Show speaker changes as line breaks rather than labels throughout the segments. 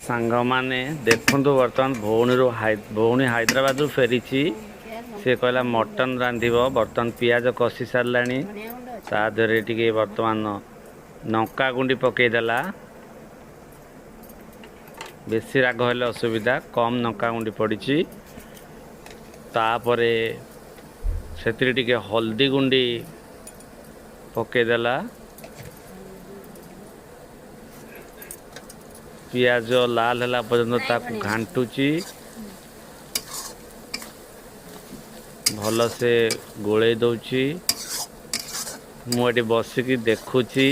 ସାଙ୍ଗମାନେ ଦେଖନ୍ତୁ, ବର୍ତ୍ତମାନ ଭଉଣୀ ହାଇଦ୍ରାବାଦରୁ ଫେରିଛି। ସେ କହିଲା ମଟନ୍ ରାନ୍ଧିବ। ବର୍ତ୍ତମାନ ପିଆଜ କଷି ସାରିଲାଣି। ତା ଦେହରେ ଟିକେ ବର୍ତ୍ତମାନ ଲଙ୍କା ଗୁଣ୍ଡି ପକାଇଦେଲା। ବେଶୀ ରାଗ ହେଲେ ଅସୁବିଧା, କମ୍ ଲଙ୍କା ଗୁଣ୍ଡି ପଡ଼ିଛି। ତାପରେ ସେଥିରେ ଟିକେ ହଳଦୀ ଗୁଣ୍ଡି ପକାଇଦେଲା। ପିଆଜ ଲାଲ ହେଲା ପର୍ଯ୍ୟନ୍ତ ତାକୁ ଘାଣ୍ଟୁଛି, ଭଲସେ ଗୋଳେଇ ଦେଉଛି। ମୁଁ ଏଠି ବସିକି ଦେଖୁଛି।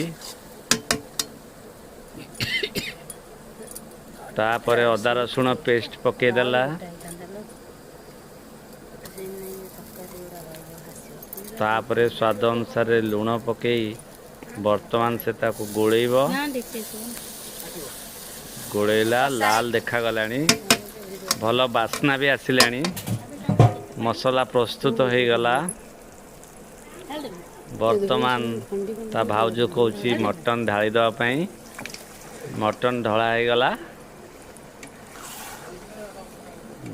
ତାପରେ ଅଦା ରସୁଣ ପେଷ୍ଟ ପକାଇଦେଲା। ତାପରେ ସ୍ୱାଦ ଅନୁସାରେ ଲୁଣ ପକାଇ ବର୍ତ୍ତମାନ ସେ ତାକୁ ଗୋଳେଇବ। ଗୋଳେଇଲା, ଲାଲ ଦେଖାଗଲାଣି, ଭଲ ବାସ୍ନା ବି ଆସିଲାଣି। ମସଲା ପ୍ରସ୍ତୁତ ହେଇଗଲା। ବର୍ତ୍ତମାନ ତା ଭାଉଜ କହୁଛି ମଟନ୍ ଢାଳି ଦେବା ପାଇଁ। ମଟନ୍ ଢଳା ହେଇଗଲା।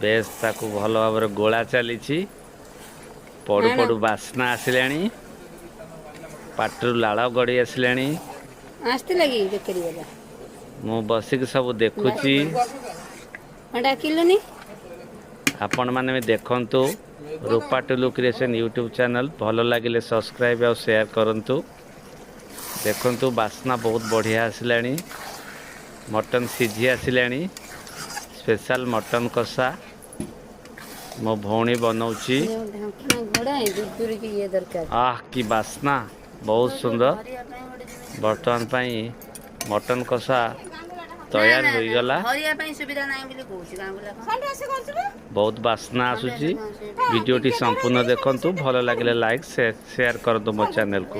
ବେଶ, ତାକୁ ଭଲ ଭାବରେ ଗୋଳା ଚାଲିଛି। ପଡ଼ୁ ପଡ଼ୁ ବାସ୍ନା ଆସିଲାଣି, ପାଟିରୁ ଲାଳ ଗଡ଼ି ଆସିଲାଣି।
ଆସିଥିଲା କି ବେକାରୀ ବାଲା?
ମୁଁ ବସିକି ସବୁ ଦେଖୁଛି।
ଡାକିଲୁନି?
ଆପଣମାନେ ବି ଦେଖନ୍ତୁ ରୂପା ଟୁଲୁ କ୍ରିଏସନ୍ ୟୁଟ୍ୟୁବ୍ ଚ୍ୟାନେଲ୍। ଭଲ ଲାଗିଲେ ସବସ୍କ୍ରାଇବ୍ ଆଉ ସେୟାର କରନ୍ତୁ। ଦେଖନ୍ତୁ, ବାସ୍ନା ବହୁତ ବଢ଼ିଆ ଆସିଲାଣି। ମଟନ୍ ସିଝି ଆସିଲାଣି। ସ୍ପେଶାଲ ମଟନ୍ କଷା ମୋ ଭଉଣୀ ବନଉଛି।
ଢାଙ୍କୁଣା ଘୋଡ଼ାଏ ଦୂର ଇଏ ଦରକାର।
ଆହ, କି ବାସ୍ନା, ବହୁତ ସୁନ୍ଦର। ବର୍ତ୍ତମାନ ପାଇଁ ମଟନ୍ କଷା ତୟାର ହୋଇଗଲା।
ଧରିବା ପାଇଁ ସୁବିଧା ନାହିଁ ବୋଲି କହୁଛି ଗାଙ୍ଗୁଲା।
ବହୁତ ବାସ୍ନା ଆସୁଛି। ଭିଡ଼ିଓଟି ସମ୍ପୂର୍ଣ୍ଣ ଦେଖନ୍ତୁ। ଭଲ ଲାଗିଲେ ଲାଇକ୍, ସେୟାର କରନ୍ତୁ ମୋ ଚ୍ୟାନେଲକୁ।